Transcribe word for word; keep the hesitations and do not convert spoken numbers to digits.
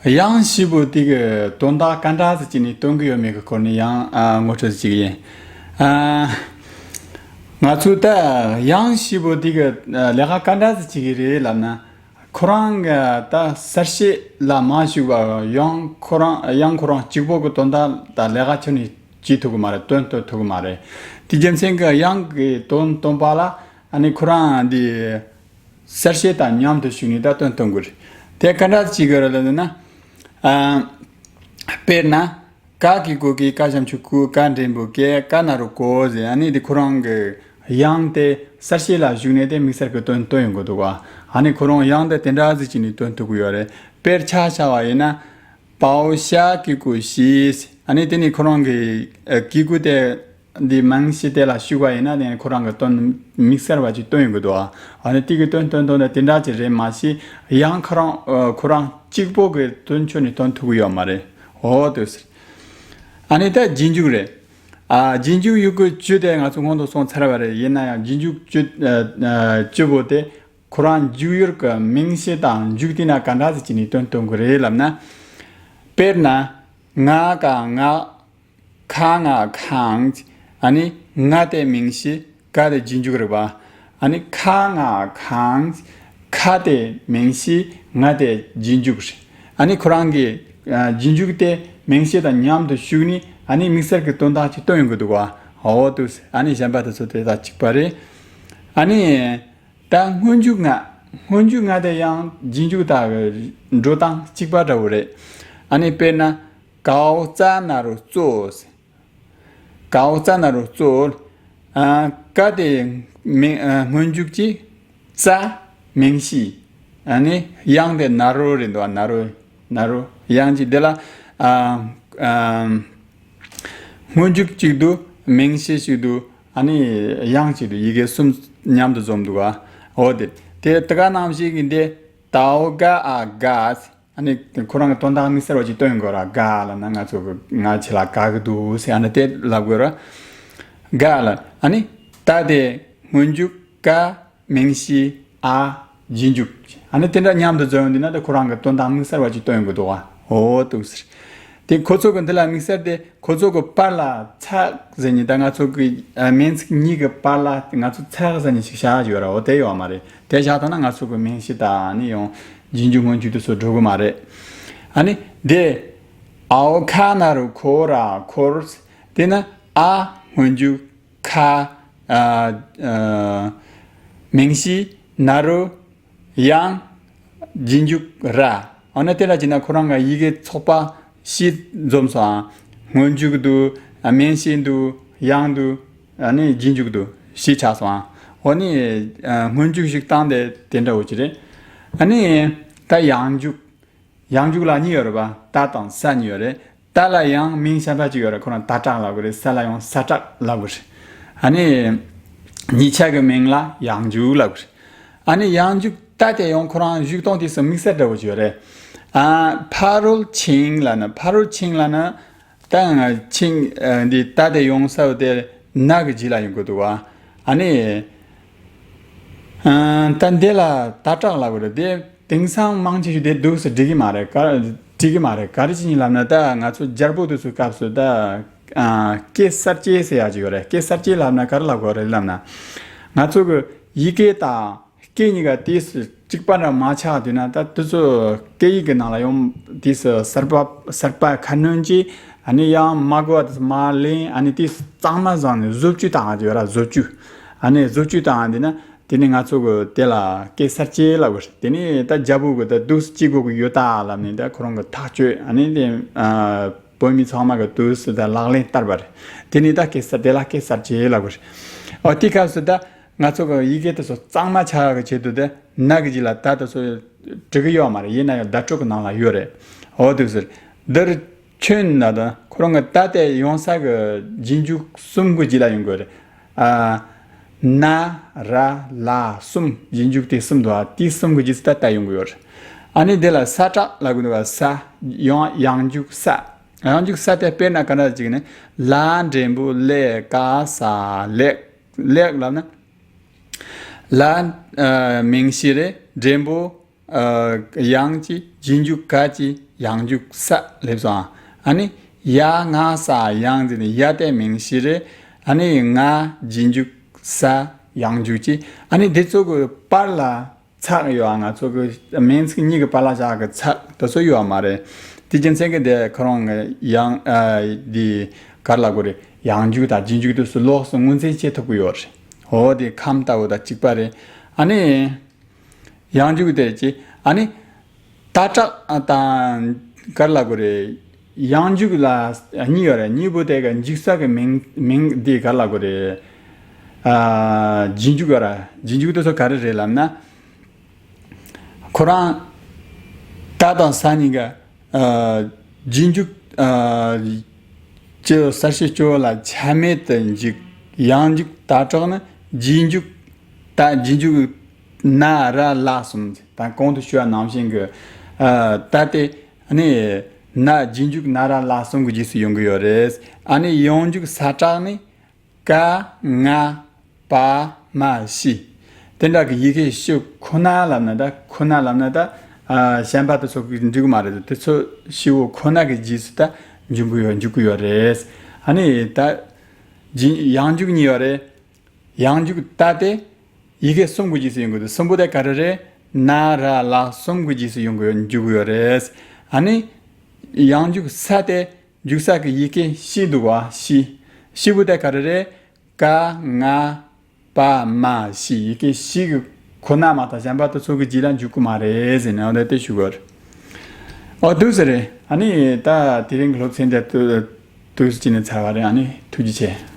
དབྱངས་བཞི་པོ་དེ་གི་དོན་དག་ག་འདྲ་ཟིག་བྱས་ནས་སྟོན་གི་ཡོད་མེད་གི་སྐོར་ནས་ཡང་ཨ་ངོ་སྤྲོད་ཅིག་ཡིན། ཨ་ང་ཚོས་ད་དབྱངས་བཞི་པོ་དེ་གི་ཨ་ལས་ཀ་ག་འདྲ་ཟིག་བྱེད་གི་རེད་ལབ་ན། ཁོ་རང་གི་ད་གསལ་བཤད་ལ་མ་ཞུགས་པར་དབྱངས་ཁོ་རང་དབྱངས་ཁོ་རང་གཅིག་པོ་གི་དོན་དག་ད་ལས་ཀ་ཁྱོན་ནས་བྱེད་ཐུབ་གི་མ་རེད། སྟོན་སྟོན་ཐུབ་གི་མ་རེད། དེ་རྒྱུ་མཚན་གྱིས་དབྱངས་ཀྱི་དོན་སྟོན་པ་ལ་ཨ་ནི་ཁོ་རང་འདི་གསལ་བཤད་དང་མཉམ་དུ་ཞུགས་ནས་ད་སྟོན་སྟོན་དགོས་རེད། དེ་ག་འདྲ་བྱེད་དགོས་རེད་ལབ་ན། ཨ་དཔེར་ན། ཀ་གི་གུ་གི་ཀ་ཞབས་ཀྱུ་ཀུ། ཀ་འགྲེང་བུ་ཀེ། ཀ་ན་རོ་ཀོ་ཟེར། ཨ་ནི་དེ་ཁོ་རང་གི་དབྱངས་དེ་གསལ་བཤད་ལ་ཞུགས་ནས་དེ་དམིགས་བསལ་གྱི་དོན་སྟོན་ཡོང་གི་འདུག་ག་ཨ་ནི་ཁོ་རང་དབྱངས་དེ་དེ་འདྲ་ཟིག་བྱས་ནས་སྟོན་ཐུབ་ཀྱི་ཡོད་རེད། དཔེར་ཆ་བཞག་པ་ཡིན་ན། པའོ་ཤ་གི་གུ་ཤི། ཨ་ནི་དེ་ནི་ཁོ་རང་གི་ཨ་གི་གུ་དེ་འདི་མིང་གཞི་དེ་ལ་ཞུགས་པ་ཡིན་ན་དེ་ནི་ཁོ་རང་གི་དོན་དམིགས་བསལ་བ་ཅིག་སྟོན་ཡོང་གི་འདུག་ཨ་ནི་དེ་གི་དོན་སྟོན་སྟོན་ནས་དེ་འདྲ་ཅིག་རེད་མ་གཞི་དབྱངས་ཁོ་རང་ཨ་ཁོ་རང་གཅིག་པོ་གི་དོན་ཁྱོན་ནས་སྟོན་ཐུབ་ཀྱི་ཡོད་མ་རེད། འོ་དེ་ཟེར། ཨ་ནི་ད་རྗེས་འཇུག་རེད། ཨ་རྗེས་འཇུག་ཡི་གེ་བཅུ་དེ་ང་ཚོ་སྔོན་དུ་སོང་ཚར་བ་རེད། ཡིན་ན་ཡང་རྗེས་འཇུག་བཅུ་ཨ་ཨ་བཅུ་པོ་དེ་ཁོ་རང་འཇུག་ཡུལ་གྱི་མིང་གཞི་དང་འཇུག་དེ་ན་ག་འདྲ་ཟིག་བྱས་ནས་སྟོན་སྟོན་དགོས་རེད་ལབ་ན། དཔེར་ན། ང་ག་ངག་ཁ་ང་ཁང་། ཨ་ནི་ང་དེ་མིང་གཞི། ག་དེ་རྗེས་འཇུག་རེད་པ། ཨ་ནི་ཁ་ང་ཁང་། ཁ་དེ་མིང་གཞི། ང་དེ་རྗེས་འཇུག་རེད། ཨ་ནི་ཁོ་རང་གི་ཨ་རྗེས་འཇུག་དེ་མིང་གཞི་དང་མཉམ་དུ་ཞུགས་ནས་ཨ་ནི་དམིགས་བསལ་གྱི་དོན་དག་ཅིག་སྟོན་ཡོང་གི་འདུག་ག་འོ་དེ་ཟེར། ཨ་ནི་གཞན་པ་དེ་ཚོ་དེ་དང་གཅིག་པ་རེད། ཨ་ནི་ད་སྔོན་འཇུག་ང་། སྔོན་འཇུག་ང་དེ་ཡང་རྗེས་འཇུག་དང་འགྲོ་སྟངས་གཅིག་པ་འདྲ་བོ་རེད། ཨ་ནི་དཔེར་ན། གའོ་ཙ་ན་རོ་ཙོ་ཟེར། གའོ་ཙ་ན་རོ་ཙོ། ཨ་ཀ་དེ་མིང་ཨ་སྔོན་འཇུག་གཅིག་ཙ་མིང་གཞི། ཨ་ནི་དབྱངས་དེ་ན་རོ་རེད་འདུག་ན་རོ། ན་རོ། དབྱངས་གཅིག་དེ་ལ་ཨ་ཨ་སྔོན་འཇུག་གཅིག་འདུག་མིང་གཞི་གཅིག་འདུག་ཨ་ནི་དབྱངས་གཅིག་འདུག་ཡི་གེ་གསུམ་མཉམ་དུ་འཛོམས་འདུག་ག་འོ་དེ། དེ་དེ་ག་ནང་བཞིན་གྱི་འདི་དའོ་ག་ཨ་ག་ཨ་ནི་ཁོ་རང་གི་དོན་དག་དམིགས་བསལ་བ་ཅིག་སྟོན་དགོས་ར། ག་ལབ་ན་ང་ཚོ་གི་ང་ཆེ་ལ་ག་གི་འདུག་ཟེར། ཨ་ནི་དེ་ལབ་དགོས་ར། ག་ལ་ཨ་ནི་ད་དེ་སྔོན་འཇུག་ག་མིང་གཞི་ཨ་རྗེས་འཇུག་ཨ་ནི་དེ་འདྲ་མཉམ་དུ་འཛོམས་ཡོང་དུས་ན་དེ་ཁོ་རང་གི་དོན་དག་དམིགས་བསལ་བ་ཅིག་སྟོན་དགོས་འདུག་ག་འོ་འདུག་ཟེར། དེ་ཁོ་ཚོ་གི་འདི་ལ་དམིགས་བསལ་དེ་ཁོ་ཚོ་གི་བར་ལ་ཚེག་ཟེར་ནི་ད་ང་ཚོ་གི་ཨ་སྨན་ཚིག་གཉིས་ཀྱི་བར་ལ་ང་ཚོ་ཚེག་ཟེར་ནི་ཞིག་བཞག་ཡོད་ར། འོ་དེ་ཡོད་མ་རེད། དེ་བཞག་ཐུབ་ན་ང་ཚོ་གི་མིང་གཞི་དང་ཨ་ནི་ཡང་རྗེས་འཇུག་སྔོན་འཇུག་དེ་ཚོ་འགྲོ་གི་མ་རེད། ཨ་ནི་དེ་ཨའོ་ཁ་ན་རོ་ཁོ་ར་ཁོར། དེ་ན་ཨ་སྔོན་འཇུག་ཁ་ཨ་ཨ་མིང་གཞི། ན་རོ། དབྱངས། རྗེས་འཇུག་ར། འོ་ན་དེ་ལ་བྱས་ན་ཁོ་རང་གི་ཡི་གེ་ཚོགས་པ་བཞི་འཛོམས་སོང་ཨ། སྔོན་འཇུག་འདུག་ཨ་སྨན་གཞི་འདུག་དབྱངས་འདུག་ཨ་ནི་རྗེས་འཇུག་འདུག་བཞི་ཆགས་སོང་ཨ། འོ་ནི་ཨ་སྔོན་འཇུག་ཞིག་བཏང་སྟེ་དེ་འདྲ་བོ་ཅིག་རེད། ཨ་ནི་ད་དབྱངས་འཇུག་དབྱངས་འཇུག་ལ་གཉིས་ཡོད་རེད་པ། ཏ་དང་ས་གཉིས་ཡོད་རེད། ཏ་ལ་ཡང་མིང་གཞན་པ་གཅིག་ཡོད་རེད། ཁོ་རང་ཏ་ཏྲག་ལབ་དགོས་རེད། ས་ལ་ཡང་ས་ཏྲག་ལབ་དགོས་རེད། ཨ་ནི་གཉིས་ཆ་གི་མིང་ལ་དབྱངས་འཇུག་ལབ་དགོས་རེད། ཨ་ནི་དབྱངས་འཇུག་ཏ་དེ་ཡང་ཁོ་རང་བཞུགས་སྟངས་དེ་ཚོ་དམིགས་བསལ་འདྲ་བོ་ཅིག་ཡོད་རེད། ཨ་ཕ་རོལ་ཕྱིན་ལབ་ན། ཕ་རོལ་ཕྱིན་ལབ་ན་ད་ཕྱིན་ཨ་འདི་ཏ་དེ་ཡོང་ས་བོ་དེ་ན་གི་རྗེས་ལ་ཡོང་དགོས་འདུག་བ། ཨ་ནི། ཨ་ད་འདི་ལ་ཏ་ཏྲག་ལབ་དགོས་རེད། དེ་དེང་སང་མང་ཆེ་ཤོས་དེ་འདུག་སེ་འབྲི་གི་མ་རེད། ག་འབྲི་གི་མ་རེད། ག་རེ་བྱས་ནས་ལབ་ན་ད་ང་ཚོ་རྒྱལ་པོ་དེ་ཚོའི་སྐབས་སུ་ད་ཨ་སྐད་གསར་བཅད་ཟེར་ཡག་ཅིག་ཡོད་རེད། སྐད་གསར་བཅད་ལབ་ན་ག་རེ་ལབ་དགོས་རེད་ལབ་ན། ང་ཚོ་གི་ཡི་གེ་དང་སྐད་གཉིས་ཀ་དེ་སུ་གཅིག་པ་འདྲ་མ་ཆགས་དུས་ན་ད་དེ་ཚོ་སྐད་ཡིག་གི་ནང་ལ་ཡང་དེ་སུ་གསར་པ་གསར་པ་ཁ་སྣོན་གྱིས་ཨ་ནི་ཡང་མ་གོ་བ་དེ་ཚོ་མ་ལེན། ཨ་ནི་དེ་གཙང་མ་བཟང་ནས་བཟོ་བཅོས་བཏང་ཡག་ཅིག་ཡོད་ར། བཟོ་བཅོས། ཨ་ནི་བཟོ་བཅོས་བཏང་ཡག་དེ་ན། དེ་ནི་ང་ཚོ་གི་དེ་ལ་སྐད་གསར་བཅད་ལབ་དགོས་རེད། དེ་ནི་ད་རྒྱལ་པོ་གི་ད་འདུག་སེ་བྱེད་དགོས་ཀྱི་ཡོད་ད་ལབ་ནས་ད་ཁོ་རང་གི་ཐག་གཅོད། ཨ་ནི་དེ་ཨ་བོད་མི་ཚང་མ་གི་འདུག་སེ་ད་ལག་ལེན་བསྟར་བ་རེད། དེ་ནི་ད་སྐད་གསར་དེ་ལ་སྐད་གསར་བཅད་ལབ་དགོས་རེད། ཨོ་དེ་སྐབས་སུ་ད་ང་ཚོ་གི་ཡི་གེ་དེ་ཚོ་གཙང་མ་ཆགས་ཡག་གི་ཆེད་དུ་དེ་ན་གི་རྗེས་ལ་ད་དེ་ཚོ་འབྲི་གི་ཡོད་མ་རེད། ཡིན་ན་ཡང་བརྡ་སྤྲོད་གི་ནང་ལ་ཡོད་རེད། ཨོ་དེ་ཟེར། འདིར་ཁྱོད་ན་ད་ཁོ་རང་གི་ད་དེ་ཡོང་ས་གི་རྗེས་འཇུག་གསུམ་གི་རྗེས་ལ་ཡོང་དགོས་རེད། ཨ། ན། ར། ལ། གསུམ། རྗེས་འཇུག་དེ་གསུམ་འདུག་ཨ། དེ་གསུམ་གི་རྗེས་སུ་ད་ད་ཡོང་གི་ཡོད་རེད། ཨ་ནི་དེ་ལ་ས་ཏྲག་ལབ་གི་འདུག་ག་ས། ཡང་དབྱངས་འཇུག་ས། དབྱངས་འཇུག་ས་དེ་དཔེར་ན་ག་འདྲ་ཅིག་ནི། ལ་འགྲེང་བུ་ལེ་ཀ་ས་ལེགས། ལེགས་ལབ་ན། ལ་ཨ་མིང་གཞི་རེད། འགྲེང་བུ་ཨ་དབྱངས་ཀྱི་ རྗེས་འཇུག་ག་གི་ཡང་འཇུག་ས་སླེབས་སོང་ཨ། ཨ་ནི་ཡ་ང་ས་ཡང་ཟེར་ནས་ཡ་དེ་མིང་གཞི་རེད། ཨ་ནི་ང་རྗེས་འཇུག་ས་ཡང་འཇུག་གི། ཨ་ནི་འདི་ཚོ་གི་བར་ལ་ཚེག་ཡོད་ཨ། ང་ཚོ་གི་མིང་ཚིག་གཉིས་ཀྱི་བར་ལ་བཞག་གི་ཚེག་དེ་ཚོ་ཡོད་མ་རེད། དེ་རྒྱུ་མཚན་གྱིས་དེ་ཁོ་རང་གི་ཡང་ཨ་འདི་ག་རེ་ལབ་དགོས་རེད། ཡང་འཇུག་དང་རྗེས་འཇུག་དེ་ཚོ་ལོགས་སུ་ངོས་འཛིན་བྱེད་ཐུབ་ཀྱི་ཡོད་རེད། འོ་དེ་ཁམས་ལྟ་བུ་དང་གཅིག་པ་རེད། ཨ་ནི་ཡང་འཇུག་དེ་ཅི། ཨ་ནི་ད་དྲག་དང་ག་རེ་ལབ་དགོས་རེད། ཡང་འཇུག་ལ་གཉིས་ཡོད་རེད། གཉིས་པོ་དེ་ག་འཇུག་ས་གི་མིང་མིང་དེ་ག་རེ་ལབ་དགོས་རེད། ཨ་རྗེས་འཇུག་ཡོད་ར། རྗེས་འཇུག་དེ་ཚོ་ག་རེ་རེད་ལབ་ན། ཁོ་རང་ད་དང་ས་གཉིས་ཀ་ཨ་རྗེས་འཇུག་ཨ་སྤྱི་གསལ་བྱེད་སྤྱི་བོ་ལ་ཆ་མེད་དུ་འཇུག། ཡང་འཇུག་ད་དྲག་ནི་རྗེས་འཇུག་ད་རྗེས་འཇུག་ན་ར་ལ་གསུམ་དང་གོང་དུ་ཞུས་པ་ནང་བཞིན་གྱི་ཨ་ད་དེ་ནི་ན་རྗེས་འཇུག་ན་ར་ལ་གསུམ་གྱི་རྗེས་སུ་ཡོང་གི་ཡོད་རེད། ཨ་ནི་ཡང་འཇུག་ས་དྲག་ནི་ཀ་ང་པ་མ་ཤི། དེ་འདྲ་གི་ཡི་གེ་ཤི་ཁོ་ན་ལབ་ན་ད་ཁོ་ན་ལབ་ན་ད་ཨ་གཞན་པ་དེ་ཚོ་གི་འགྲིག་གི་མ་རེད། དེ་ཚོ་ཤི་བོ་ཁོ་ན་གི་རྗེས་སུ་ད་འཇུག་གི་ཡོད་འཇུག་གི་ཡོད་རེད། ཨ་ནི་ད་རྗེས་ཡང་འཇུག་གཉིས་ཡོད་རེད། ཡང་འཇུག་ད་དེ་ཡི་གེ་གསུམ་གྱི་རྗེས་སུ་ཡོང་གི་འདུག། གསུམ་པོ་དེ་ག་རེ་རེད། ན་ར་ལ་གསུམ་གྱི་རྗེས་སུ་ཡོང་གི་འཇུག་གི་ཡོད་རེད། ཨ་ནི་ཡང་འཇུག་ས་དེ་འཇུག་ས་གི་ཡི་གེ་ཤི་འདུག་བ། ཤི། ཤི་བོ་དེ་ག་རེ་རེད། ཀ་ང་པ་མ་ཤི། ཡི་གེ་ཤི་གི་ཁོ་ན་མ་གཏོགས་གཞན་པ་དེ་ཚོ་གི་རྗེས་ལ་འཇུག་གི་མ་རེད་ཟེར་ནས་འོ་དེ་དེ་ཞུ་གི་ཡོད་རེད། འོ་འདུག་ཟེར་རེད། ཨ་ནི་ད་དེ་རིང་གི་སློབ་ཚན་དེ་ཏོག་ཙམ་ཅིག་ནས་ཚར་བ་རེད། ཨ་ནི་ཐུགས་རྗེ་ཆེ།